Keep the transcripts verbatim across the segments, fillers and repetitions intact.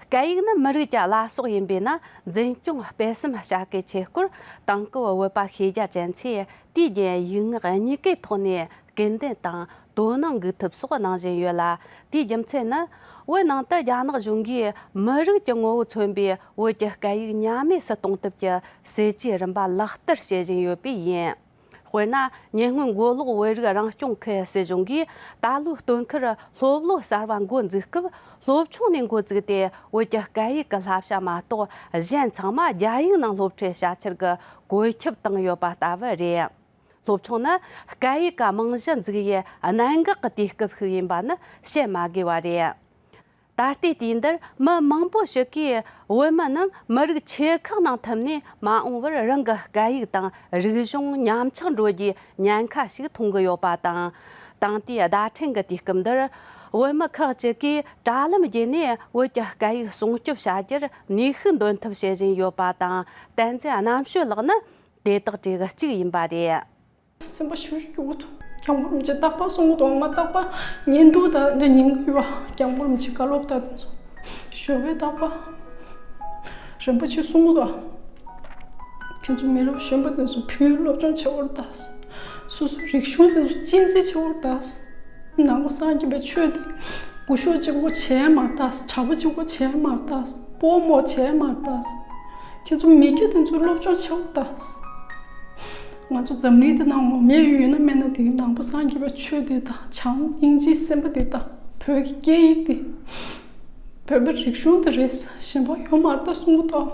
སྐད་ཡིག་ནི་མི་རིགས་ཀྱི་བླ་སྲོག་ཡིན་པས་ན། འཛིན་སྐྱོང་སྤེལ་གསུམ་བྱ་སྐད་ཆེ་སྐོར་དེང་སྐབས་བོད་པ་ཤེས་རྒྱ་ཅན་ཚོས་དུས་རྒྱུན་ཡིག་ངག་གཉིས་ཀའི་ཐོག་ནས་སྐུལ་འདེད་དང་དོ་སྣང་འགུག་ཐབས་སོགས་གནང་བཞིན་ཡོད་ལ། དེའི་རྒྱུ་མཚན་ནི། བོད་ནང་དུ་རྒྱ་ནག་གཞུང་གིས་མི་རིགས་ཀྱི་ངོ་བོ་མཚོན་པའི་བོད་ཀྱི་སྐད་ཡིག་ཉམས་དམས་སུ་གཏོང་ཐབས་ཀྱི་སྲིད་ཇུས་རིམ་པ་ལག་བསྟར་བྱེད་བཞིན་ཡོད་པས་ཡིན། དཔེར་ན། ཉེ་སྔོན་མགོ་ལོག་བོད་རིགས་རང་སྐྱོང་ཁུལ་སྲིད་གཞུང་གིས་ད་ལོའི་སྟོན་ཁར་སློབ་ལོ་གསར་བ་འགོ་འཛུགས་སྐབས། སློབ་ཆུང་ནས་འགོ་བཙུགས་ཏེ། བོད་ཀྱི་སྐད་ཡིག་གི་བསླབ་བྱ་མ་གཏོགས་གཞན་ཚང་མ་རྒྱ་ཡིག་ནང་སློབ་ཁྲིད་བྱ་འཆར་གྱི་བཀོད་ཁྱབ་བཏང་ཡོད་པ་ལྟ་བུ་རེད། སློབ་ཆུང་ནི་སྐད་ཡིག་གི་རྨང་གཞི་འཛུགས་ཡུལ་གནད་འགག་གི་དུས་སྐབས་ཤིག་ཡིན་པ་ནི་བཤད་མ་དགོས་པ་རེད། ད་ལྟའི་དུས་འདིར་མི་མང་པོ་ཞིག་གིས་བོད་མི་རྣམས་མི་རིགས་ཆེ་ཁག་ནང་འཐིམ་ནས་མ་འོངས་པར་རང་གི་སྐད་ཡིག་དང་རིག་གཞུང་ཉམས་ཆག་འགྲོ་རྒྱུའི་ཉེན་ཁ་ཞིག་མཐོང་གི་ཡོད་པ་དང་། དེང་དུས་བརྡ་འཕྲིན་གྱི་དུས་སྐབས་འདིར་བོད་མི་ཁག་ཅིག་གིས་དྲ་ལམ་བརྒྱུད་ནས་བོད་ཀྱི་སྐད་ཡིག་སྲུང་སྐྱོབ་བྱ་རྒྱུར་ནུས་ཤུགས་འདོན་ཐབས་བྱེད་བཞིན་ཡོད་པ་དང་། བསྟན་འཛིན་རྣམ་དཔྱོད་ལགས་ནི་དེ་དག་གྲས་གཅིག་ཡིན་པ་རེད། སེམས་པ་ཤུགས་སྐྱོ་བོ་འདུག་སྐྱབས་མགོན་རིན་པོ་ཆེ་རྟག་པར་གསུང་གི་འདུག་ང་རྟག་པར་ཉན་འདུག་ད་འདི་ཉན་གི་ཡོད་པ། སྐྱབས་མགོན་རིན་པོ་ཆེ་བཀའ་སློབ་ད་དེ་ཚོ་ཞོགས་པའི་རྟག་པར་རིན་པོ་ཆེ་གསུང་གི་འདུག་ཁྱེད་ཚོ་མི་རབས་གཞོན་པ་དེ་ཚོ་བོད་སློབ་སྦྱོང་བྱེད་དགོས་རེད་ད། སོ་སོའི་རིག་གཞུང་དེ་ཚོ་གཅེས་འཛིན་བྱེད་དགོས་རེད་ད། ནང་པ་སངས་རྒྱས་པའི་ཆོས་དེ་སྐུ་ཞབས་གཅིག་པོ་བྱས་མ་རེད་ད། གྲྭ་པ་གཅིག་པོ་བྱས་མ་རེད་ད། སྤོ་རྨོ་བྱས་མ་རེད་ད། ཁྱེད་ཚོ་མི་སྐྱ་དེ་ཚོ་སློབ་སྦྱོང་བྱེད་དགོས་རེད་ད། ང་ཚོ་འཛམ་གླིང་འདི་ནང་ངོམ་ཡས་ཡོད་ན་མེད་ན་དེ་ནང་པ་སངས་རྒྱས་པའི་ཆོས་འདི་དང་བྱམས་སྙིང་རྗེའི་སེམས་པ་འདི་དང་བོད་ཀྱི་སྐད་ཡིག་འདི། བོད་པའི་རིག་གཞུང་འདི་རེད། གཞན་པ་ཡོད་མ་རེད་ད་གསུང་གི་འདུག་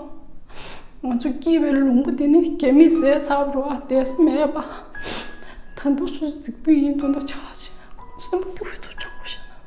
ང་ཚོ་སྐྱེས་པའི་ལུང་པ་འདི་ནི་རྒྱ་མིས་བཟས་ཚར་བ་རེད་བ། དེ་མེད་པ། ད་དུང་སོ་སོ་རྫིག་པོ་ཡིན་དོན་དག་ཆགས་ཆེ། སེམས་པ་སྐྱོ་བོ་འདུག་དྲང་པོ་བཤད་ན།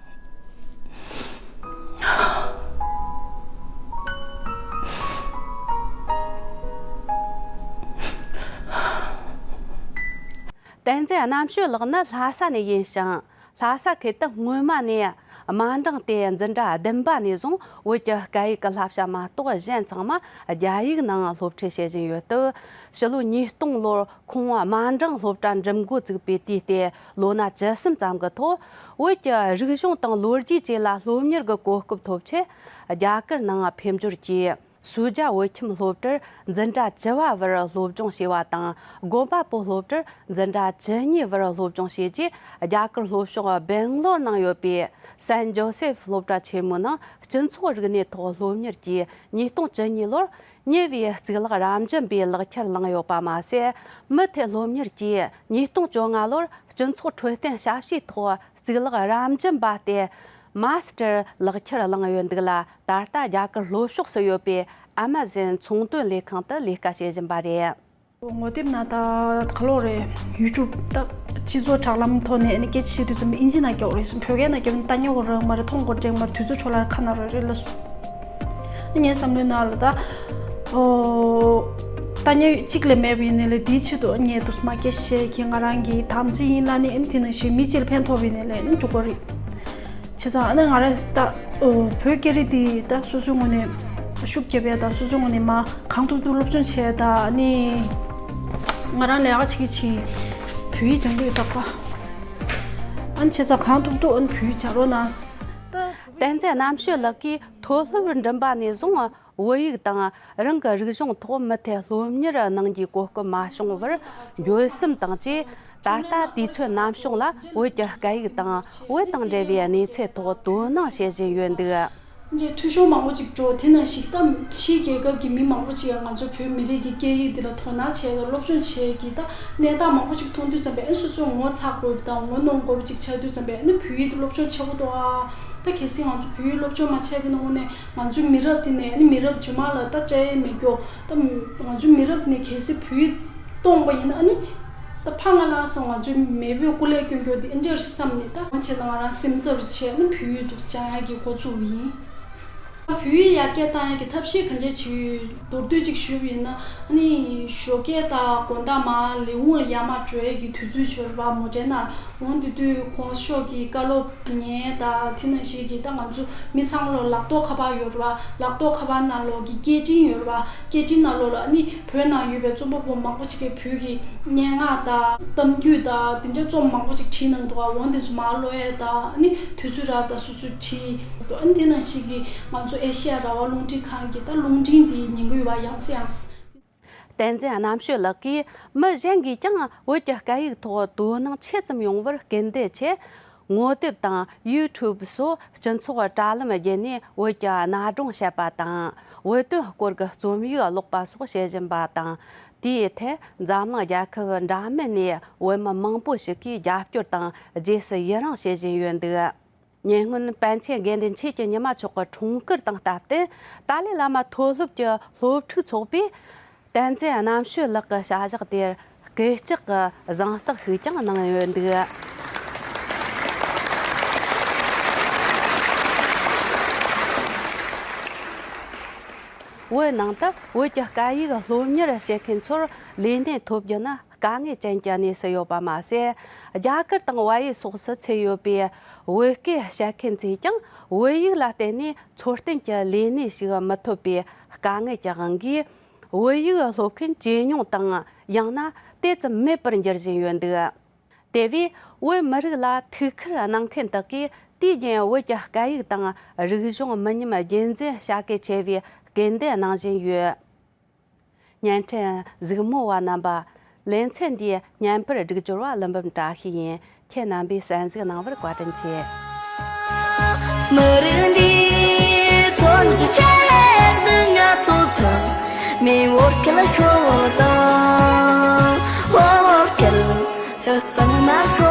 བསྟན་འཛིན་རྣམ་དཔྱོད་ལགས་ནི་ལྷ་ས་ནས་ཡིན་ཞིང་། ལྷ་ས་ཁུལ་དུ་སྔོན་མ་ནས་དམའ་འབྲིང་སྟེ་འཛིན་གྲྭ་བདུན་པ་ནས་བཟུང་བོད་ཀྱི་སྐད་ཡིག་གི་བསླབ་བྱ་མ་གཏོགས་གཞན་ཚང་མ་རྒྱ་ཡིག་ནང་སློབ་ཁྲིད་བྱེད་བཞིན་ཡོད་སྟབས། ཕྱི་ལོ་ཉིས་སྟོང་ལོར་ཁོང་དམའ་འབྲིང་སློབ་གྲྭ་འགྲིམ་འགོ་བཙུགས་པའི་དུས་ཏེ་ལོ་ན་བཅུ་གསུམ་ཙམ་གྱི་ཐོག་བོད་ཀྱི་རིག་གཞུང་དང་ལོ་རྒྱུས་བཅས་ལ་སློབ་གཉེར་གྱི་གོ་སྐབས་ཐོབ་ཆེད་རྒྱ་གར་ནང་ཕེབས་འབྱོར་གྱིས། སུ་ཇཱ་བོད་ཁྱིམ་སློབ་གྲྭར་འཛིན་གྲྭ་བཅུ་བ་བར་སློབ་སྦྱོང་བྱས་པ་དང་། དགོན་པ་པོ་སློབ་གྲྭར་འཛིན་གྲྭ་བཅུ་གཉིས་བར་སློབ་སྦྱོང་བྱས་རྗེས། རྒྱ་གར་ལྷོ་ཕྱོགས་སྦེང་ལོར་ནང་ཡོད་པའི་སན་ཇོ་སེབ་སློབ་གྲྭ་ཆེན་མོའི་ནང་སྤྱི་ཚོགས་རིག་གནས་ཐོག་སློབ་གཉེར་གྱིས། ཉིས་སྟོང་བཅུ་གཉིས་ལོར་ཉེ་བའི་གཙུག་ལག་རབ་འབྱམས་པའི་ལག་ཁྱེར་བླངས་ཡོད་པ་མ་ཟད། མུ་མཐུད་སློབ་གཉེར་གྱིས་ཉིས་སྟོང་བཅོ་ལྔ་ལོར་སྤྱི་ཚོགས་འཕྲོད་བསྟེན་ཞབས་ཞུའི་ཐོག་གཙུག་ལག་རབ་འབྱམས་པ་སྟེ། མཱ་སི་ཊར་ལག་ཁྱེར་བླངས་ཡོད་འདུག་ལ། ད་ལྟ་རྒྱ་གར་ལྷོ་ཕྱོགས་སུ་ཡོད་པའི་ཨ་མ་ཟན་ཚོང་དོན་ལས་ཁང་དུ་ལས་ཀ་བྱེད་བཞིན་པ་རེད། ངོ་དེབ་ན་ད་ག་ལོ་རེད། ཡུ་ཊུབ་ད་སྤྱི་ཚོགས་དྲ་ལམ་ཐོག་ནས་ནི་སྐད་ཆ་བཤད་དུས་ཙམ་ཨིན་ཇི་ན་སྐྱོག་རེད། བོད་སྐད་ན་སྐྱོག་ནི་ལྟ་ཉོ་གོ་རང་མ་རེད། མཐོང་གོ་འདྲེང་མ་རེད། དུས་ཚོད་འཕྲོ་བརླག་ཁ་ན་རོ་རེད་ལ་སོ། ངའི་བསམ་བློའི་ནང་ལ་ད། ཨོ། ལྟ་ཉོ་གཅིག་ལས་མེད་པ་ཡིན་ནའི་ལས་དེའི་ཆེད་དུ་ངས་དུ་མ་སྐད་བཤད་ཀྱི་ང་རང་གི་དམ་ཚིག་ཡིན་ལ་ནི་ཨིན་དེ་ནང་བཞིན་མི་གཅིག་ལ་ཕན་ཐོགས་པ་ཡིན་ནའི་ལས་ནི་འགྲོ་གོ་རེད། བྱས་ཙང་ཨ་ནི་ང་རང་ད་ཨོ་བོད་སྐད་རིགས་དེ་ད་སོ་སོའི་ངོས་ནས་ཤུགས་རྒྱབ་ཡ་ད་སོ་སོའི་ངོས་ནས་མ་གང་ཐུབ་ཐུབ་སློབ་སྦྱོང་བྱས་ད་ཨ་ནི་ང་རང་ལས་ཀ་བྱེད་ཀྱི་བྱེད་བོད་ཡིག་སྦྱང་གི་ཡོད་ད་པ། ཨ་ནི་བྱས་ཙང་གང་ཐུབ་ཐུབ་ཨ་ནི་བོད་ཡིག་སྦྱང་རོགས་གནང་། ད། བསྟན་འཛིན་རྣམ་དཔྱོད་ལགས་ཀྱིས་མཐོ་སློབ་འགྲིམས་པ་ནས་བཟུང་བོད་ཡིག་དང་རང་གི་རིག་གཞུང་ཐོག་མུ་མཐུད་སློབ་གཉེར་གནང་རྒྱུའི་གོ་སྐབས་མ་བྱུང་བར་འགྱོད་སེམས་བཏང་རྗེས། ད་ལྟ་དུས་ཚོད་ནམ་བྱུང་ལ་བོད་ཀྱི་སྐད་ཡིག་དང་བོད་དང་འབྲེལ་བའི་གནས་ཚུལ་ཐོག་དོ་སྣང་བྱེད་བཞིན་ཡོད་འདུག་འདྲའི་འཐུས་ཤོར་མང་པོ་ཅིག་འགྲོ། དེ་ནང་བཞིན་ད་ཕྱིའི་རྒྱལ་ཁབ་ཀྱི་མི་མང་པོ་ཅིག་ཡང་ང་ཚོ་བོད་མི་རིགས་ཀྱི་སྐད་ཡིག་འདི་ལ་དོ་སྣང་བྱས་དང་སློབ་སྦྱོང་བྱས་ཀྱི་ད་གནས་སྟངས་མང་པོ་ཅིག་མཐོང་དུས་ཙམ་པས་ཨ་ནི་སོ་སོས་ངོ་ཚ་དགོས་པ་དང་ངོ་གནོང་དགོས་པ་ཅིག་ཆགས་དུས་ཙམ་པས་ཨ་ནི་བོད་ཡིག་འདི་སློབ་སྦྱོང་བྱེད་དགོས་འདུག་ཨ། ད་གལ་སྲིད་ང་ཚོ་བོད་ཡིག་སློབ་སྦྱོང་མ་བྱས་པའི་ནང་ནས་ང་ཚོའི་མི་རབས་དེ་ནས་ཨ་ནི་མི་རབས་རྗེས་མ་ལ་ད་བཅའ་ཡས་མེད་རྒྱུ། ད་ང་ཚོའི་མི་རབས་ནས་གལ་སྲིད་བོད་ཡིག་སྟོང་པ་ཡིན་ན་ཨ་ནི་ད་ཕ་ང་ལ་སང་ང་ཚོའི་མེས་པོའི་སྐུ་ལས་སྐྱོན་རྒྱུ་དེ་ཨེ་འདྲ་བསམ་ནས་ད་མ་བྱས་ན་ང་རང་སེམས་འཚབ་རེ་བྱས་ན་བོད་ཡིག་འདུག་སྦྱང་ཡག་གི་འགོ་བཙུགས་པ་ཡིན། བོད་ཡིག་ཡར་རྒྱས་བཏང་ཡག་གི་ཐབས་ཤེས་ག་འདྲ་བྱེད་ཀྱི་ཡོད། མདོར་བསྡུས་ཅིག་ཞུས་པ་ཡིན་ན་ཨ་ནི་ཞོགས་ཀས་ད་དགོང་དག་མར་ལས་ཁུངས་ལ་ཡར་མར་འགྲོ་ཡག་གི་དུས་ཚོད་ཡོད་རེད་པ། མོ་ཊའི་ནང་འོང་དུས་དུས་གོང་ས་མཆོག་གི་བཀའ་སློབ་ཉན་ད་དེ་ནང་བཞིན་གྱི་ད་ང་ཚོ་མི་ཚང་ལོ་ལག་ཐོག་ཁ་པར་ཡོད་རེད་པ། ལག་ཐོག་ཁ་པར་ནང་ལོགས་ཀྱི་སྐད་འཕྲིན་ཡོད་རེད་པ། སྐད་འཕྲིན་ནང་ལོགས་ལ་ཨ་ནི་བོད་ནང་ཡོད་པའི་རྩོམ་པ་པོ་མང་པོ་ཅིག་གིས་བོད་ཀྱི་སྙན་ངག་དང་གཏམ་རྒྱུད་དང་དེ་འདྲའི་རྩོམ་མང་པོ་ཅིག་བྲིས་གནང་འདུག་ག་འོ་དེ་ཚོ་མར་ཀློག་ཡས་དང་ཨ་ནི་དུས་ཚོད་རག་དང་སོ་སོས་བྲིས་འདུག་ཨ་ནི་དེ་ནང་བཞིན་གྱི་ང་ཚོ་ ཨེ་ཤེ་ཡ་རང་དབང་རླུང་འཕྲིན་ཁང་གི་ད་རླུང་འཕྲིན་དེའི་ཉིན་གུང་བ་ཡང་སེ་ཡང་སེ། བསྟན་འཛིན་རྣམ་དཔྱོད་ལགས་ཀྱིས་མི་གཞན་གྱིས་ཀྱང་བོད་ཀྱི་སྐད་ཡིག་ཐོག་དོ་སྣང་ཆེ་ཙམ་ཡོང་བར་སྐུལ་འདེད་ཆེད། ངོ་དེབ་དང་ཡུ་ཊུབ་སོགས་སྤྱི་ཚོགས་དྲ་ལམ་བརྒྱུད་ནས་བོད་ཀྱི་གནའ་སྒྲུང་བཤད་པ་དང་། བོད་དོན་སྐོར་གྱི་རྩོམ་ཡིག་ཀློག་པ་སོགས་བྱེད་བཞིན་པ་དང་། དེའི་ཐད་འཛམ་གླིང་རྒྱལ་ཁབ་འདྲ་མིན་ནས་བོད་མི་མང་པོ་ཞིག་གིས་རྒྱབ་སྐྱོར་དང་རྗེས་སུ་ཡི་རང་བྱེད་བཞིན་ཡོད་འདུག་ཉེ་སྔོན་པཎ་ཆེན་དགེ་འདུན་ཆོས་ཀྱི་ཉི་མ་མཆོག་གི་འཁྲུངས་སྐར་དང་སྟབས་བསྟུན། ཏཱ་ལའི་བླ་མ་མཐོ་སློབ་ཀྱི་སློབ་ཕྲུག་ཚོགས་པས་བསྟན་འཛིན་རྣམ་དཔྱོད་ལགས་ཀྱི་བྱ་གཞག་དེར་སྐད་ཅིག་གི་གཟེངས་རྟགས་ཤིག་ཀྱང་གནང་ཡོད་འདུག་བོད་ནང་དུ་བོད་ཀྱི་སྐད་ཡིག་སློབ་གཉེར་བྱེད་མཁན་ཚོར་ལས་གནས་ཐོབ་རྒྱུ་ནི་དཀའ་ངལ་ཅན་གྱི་གནས་སུ་ཡོད་པ་མ་ཟད། རྒྱ་གར་དང་བལ་ཡུལ་སོགས་སུ་ཚུད་ཡོད་པའི་བོད་སྐད་བཤད་མཁན་ཚོས་ཀྱང་བོད་ཡིག་ལ་བརྟེན་ནས་འཚོ་རྟེན་གྱི་ལས་གནས་ཤིག་མི་ཐོབ་པའི་དཀའ་ངལ་གྱི་དབང་གིས། བོད་ཡིག་སློབ་མཁན་ཇེ་ཉུང་དང་ཡང་ན་དེ་ཙམ་མེད་པར་འགྱུར་བཞིན་ཡོད་འདུག་དེ་བས་བོད་མི་རིགས་ལ་ཐུགས་ཁུར་གནང་མཁན་དག་གིས་དུས་རྒྱུན་བོད་ཀྱི་སྐད་ཡིག་དང་རིག་གཞུང་མི་ཉམས་རྒྱུན་འཛིན་བྱ་གལ་ཆེ་བའི་སྐུལ་འདེད་གནང་བཞིན་ཡོད། བརྙན་འཕྲིན་གཟིགས་མོ་བ་རྣམ་པ། ལེ་ཚན་འདིའི་བརྙན་པར་སྒྲིག་སྦྱོར་བ་ཀླུ་འབུམ་བཀྲ་ཤིས་ཡིན། ཁྱེད་རྣམ་པས་གསན་གཟིགས་གནང་བར་བཀའ་དྲིན་ཆེ། མི་རིགས་འདིའི་མཚོན་བྱེད་ཆེད་དུ་ང་ཚོ་ཚང་མས་བོད་སྐད་ཤོད་དང་། བོད་སྐད་ཧུར་བརྩོན་མ་ཤོད།